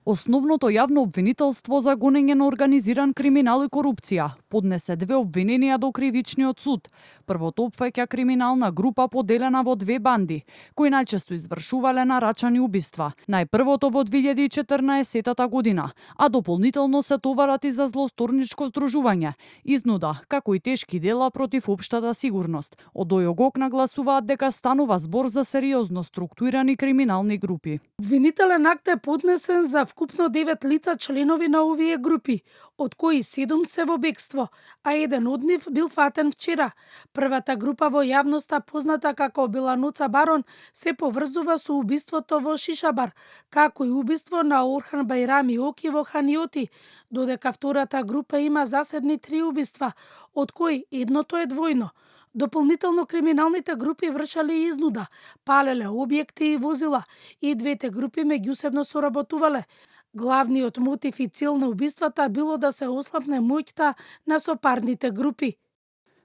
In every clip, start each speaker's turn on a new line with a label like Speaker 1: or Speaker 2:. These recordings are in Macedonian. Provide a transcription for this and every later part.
Speaker 1: Основното јавно обвинителство за гонење на организиран криминал и корупција поднесе 2 обвиненија до кривичниот суд. Првото опфаќа криминална група поделена во 2 банди, кои најчесто извршувале нарачани убиства. Најпрвото во 2014 година, а дополнително се товарат и за злосторничко здружување, изнуда, како и тешки дела против општата сигурност. Од ОЈО нагласуваат дека станува збор за сериозно структурирани криминални групи.
Speaker 2: Обвинителен акт е поднесен за вкупно 9 лица членови на овие групи, од кои 7 се во бегство, а еден од нив бил фатен вчера. Првата група во јавноста, позната како Беланоца Барон, се поврзува со убиството во Шишабар, како и убиство на Орхан Бајрами Оки во Ханиоти, додека втората група има засебни 3 убиства, од кои едното е двојно. Дополнително криминалните групи вршале изнуда, палеле објекти и возила, и двете групи меѓусебно соработувале. Главниот мотив и цел на убиствата било да се ослабне моќта на сопарните групи.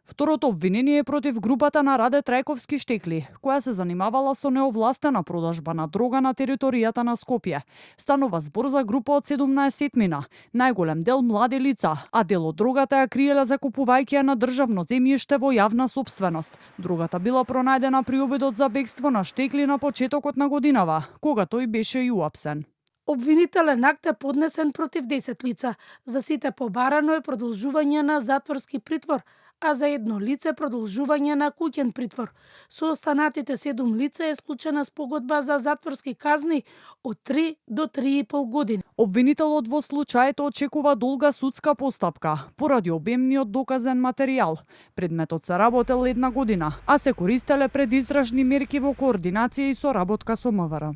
Speaker 1: Второто обвинение е против групата на Раде Трајковски Штекли, која се занимавала со неовластена продажба на дрога на територијата на Скопје. Станува збор за група од 17-мина, најголем дел млади лица, а дел од дрогата ја криеле закупувајќи ја на државно земјиште во јавна собственост. Дрогата била пронајдена при обидот за бегство на Штекли на почетокот на годинава, кога тој беше и уапсен.
Speaker 2: Обвинителен акт е поднесен против 10 лица. За сите побарано е продолжување на затворски притвор, а за едно лице продолжување на куќен притвор. Со останатите 7 лица е склучена спогодба за затворски казни од 3 до 3,5 години.
Speaker 1: Обвинителот во случајот очекува долга судска постапка поради обемниот доказен материјал. Предметот се работел 1 година, а се користеле предизражни мерки во координација и соработка со МВР.